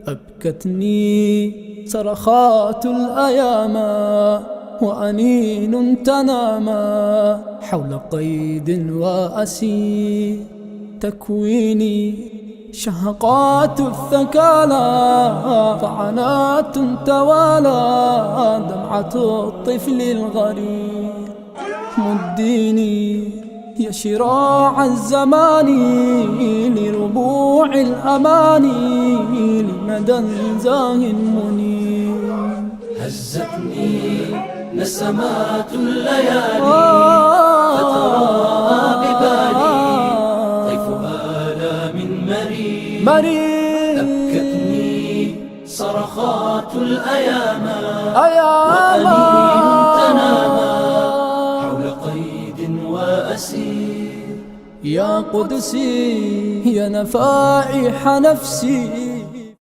أبكتني صرخات الأيام وأنين تناما حول قيد وأسير. تكويني شهقات الثكالى، طعنات توالى، دمعة الطفل الغريب. مديني يا شراع الزمان لربوع الأماني، لمدى زاه منير. هزتني نسمات الليالي فتراءى ببالي طيف آلام مرير. مرير. أبكتني صرخات الأيام أيام وأنين تناما حول قيد وأسير. يا قدسي يا نفائح نفسي.